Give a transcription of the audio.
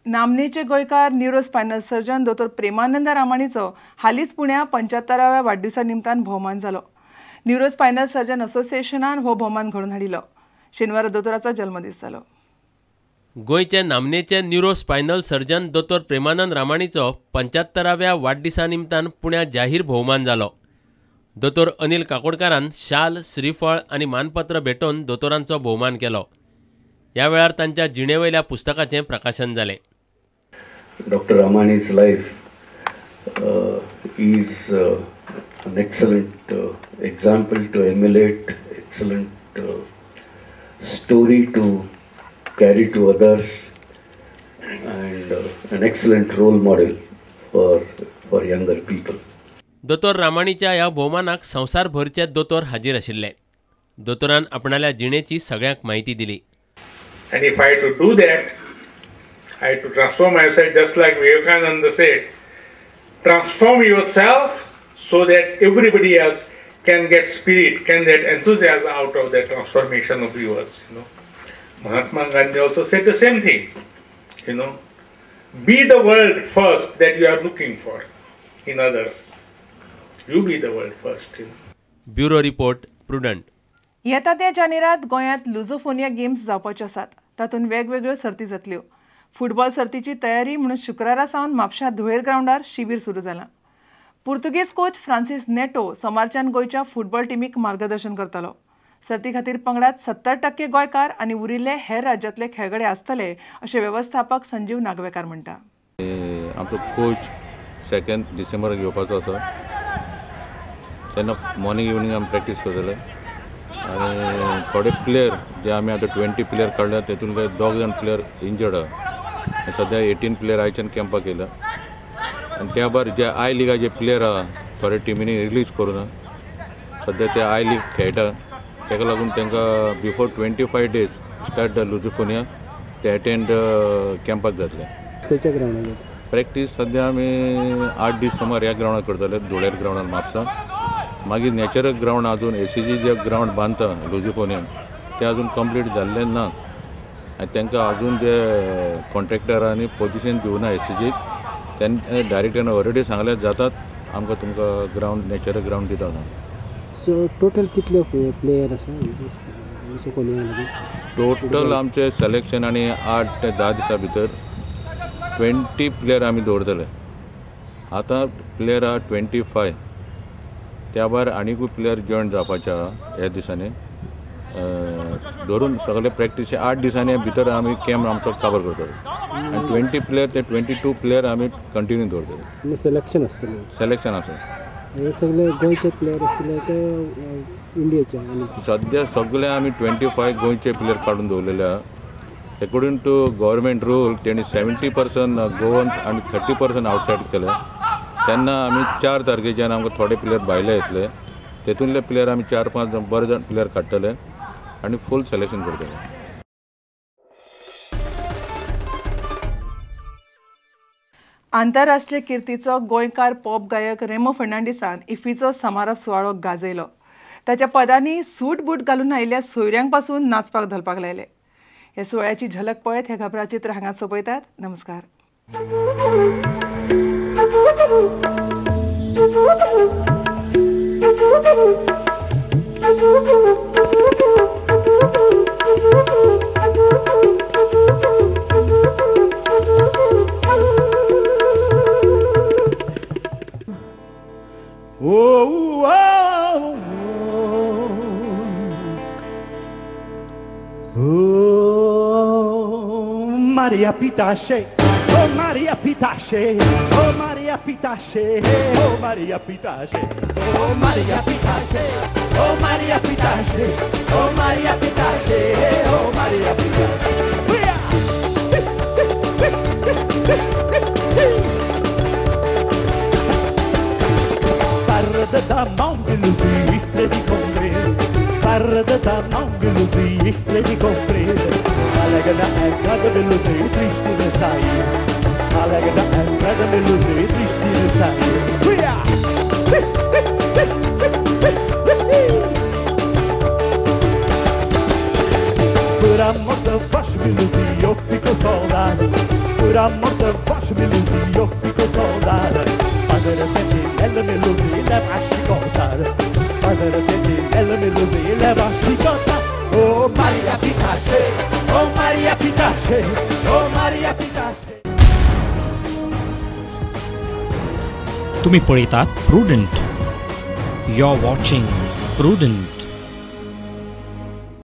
नामनेचे गोंयकार न्युरोस्पायनल सर्जन दोतोर प्रेमानंद रामाणीचो हालींच पुण्या 75व्या वाडदिसा निमतान भोवमान जालो. न्युरोस्पायनल सर्जन असोसिएशनान हो भोवमान घडोवन हाडिल्लो. शेनवारा दोतोराचो जल्मदीस जालो. गोंयचे नामनेचे न्युरोस्पायनल सर्जन दोतोर प्रेमानंद रामाणीचो 75व्या वाडदिसा निमतान पुण्या जाहीर भोवमान जालो. दोतोर अनिल काकोडकारान शाल, श्रीफळ आनी मानपत्र भेटोवन दोतोरांचो भोवमान केलो. ह्या वेळार तांच्या जिणेवयल्या पुस्तकाचें प्रकाशन जालें. Dr. Ramani's life is an excellent example to emulate, excellent story to carry to others, and an excellent role model for younger people. दोतोर रामाणीच्या ह्या भोवमानाक संवसारभरचे दोतोर हाजीर आशिल्ले. दोतोरान आपणाल्या जिणेची सगळ्यांक म्हायती दिली. And if I had to do that, I had to transform myself, just like Vivekananda said, transform yourself so that everybody else can get spirit, can get enthusiasm out of that transformation of yours. You know, Mahatma Gandhi also said the same thing. You know, be the world first that you are looking for in others. You be the world first. You know. Bureau Report, Prudent. येता त्या जानेरात गोंयांत लुझोफोनिया games जावपाच्यो आसात. तातूंत वेगवेगळ्यो सर्ती जातल्यो. Football सर्तीची तयारी म्हणून शुक्रारा सावन म्हापश्यां धुळेर ग्रावंडार शिबीर सुरू जालां. पुर्तुगेज कोच फ्रांसीस नेटो सोमारच्यान गोंयच्या फुटबॉल टिमीक मार्गदर्शन करतलो. सर्ती खातीर पंगडात 70% गोंयकार आनी उरिल्ले हेर राज्यांतले खेळगडे आसतले अशें वेवस्थापक संजीव नागवेकार म्हणटा. आमचो कोच 2 डिसेंबराक येवपाचो आसा. तेन्ना मॉर्निंग इवनींग आमी प्रॅक्टीस करतले. आनी थोडे प्लेयर जे आमी आतां 20 प्लेयर काडल्या तेतूंतले 2 जाण प्लेयर इंजर्ड आहा. सद्या 18 प्लेयर आयच्यान कॅम्पाक येयला. आनी त्या भायर जे I लिगाचे प्लेयर आहा थोडे टिमींनी रिलीज करूं ना, सद्या ते I league खेळटा. ताका लागून तांकां before 25 days start the Lusofonia ते एटेंड कॅम्पाक जातले. खंयच्या ग्रावंडार प्रॅक्टीस सद्या आमी 8 दीस सुमार ह्या ग्रावंडार करतले, धुळेर ग्रावंडार म्हापसा. मागीर नॅचरल ग्रावंड अजून एसीजी जे ग्रावंड बांदता लुझोफोनियान ते अजून कंप्लीट जाल्ले ना. आनी तांकां अजून जे कॉन्ट्रॅक्टरांनी पोजिशन दिवना एसीजीक, तेन्ना डायरेक्टरान ऑलरेडी सांगल्यार जातात आमकां तुमकां ग्रावंड नॅचरल ग्रावंड दिता म्हणून. सो टोटल कितले प्लेयर आसा लुझोफोनिया? टोटल आमचे सिलेक्शन आनी 8 ते 10 दिसां भितर 20 प्लेयर आमी दवरतले. आतां प्लेयर आहा 25. त्या भायर आनीकूय प्लेयर जॉयन जावपाचे आहा ह्या दिसांनी. धरून सगळे प्रॅक्टीस 8 दिसांनी भितर आमी कॅम्प आमचो कवर करतले. आनी 20 प्लेयर ते 22 प्लेयर आमी कंटिन्यू दवरतले. सिलेक्शन आसतलें? सिलेक्शन आसा. हे सगळे गोंयचे प्लेयर आसतले काय इंडियेचे? सद्या सगळे आमी 25 गोंयचे प्लेयर काडून दवरलेले आहा. एकोर्डिंग टू गव्हर्मेंट रूल तेणी 70% गोवन आनी 30% आवटसायड केले. तेन्ना आमी 4 तारखेच्यान आमकां थोडे प्लेयर भायले येतले. तेतूंतले प्लेयर आमी 4-5 बरे जाण प्लेयर काडटले आनी फूल सिलेक्शन करतले. आंतरराष्ट्रीय किर्तीचो गोंयकार पॉप गायक रेमो फर्नांडीसान इफ्फीचो समारोप सुवाळो गाजयलो. ताच्या पदांनी सूट बूट घालून आयिल्ल्या सोयऱ्यांक पासून नाचपाक धोलपाक लायले. ह्या सुवाळ्याची झलक पळयत हे खबराचित्र हांगा सोंपयतात. नमस्कार. Oh, oh, oh, oh, Maria Pitache, oh Maria Pitache, oh Maria Pitache, oh Maria Pitache, oh Maria Pitache, oh Maria Pitache, oh Maria Pitache, oh Maria Pitache. Da mão de luz e estrela de compresa, parda da mão de luz e estrela de compresa, alega da entrada de luz e triste de sair, alega da entrada de luz e triste de sair. Por amor da voz de luz eu fico soldado, Procura a morte, baixo-me luz e eu fico com saudade. Fazer a sentinela me luz e leva a chicotada. Fazer a sentinela me luz e leva a chicotada. Oh Maria Pitache, oh Maria Pitache, oh Maria Pitache. तुम्ही पळयतात Prudent. You are watching Prudent.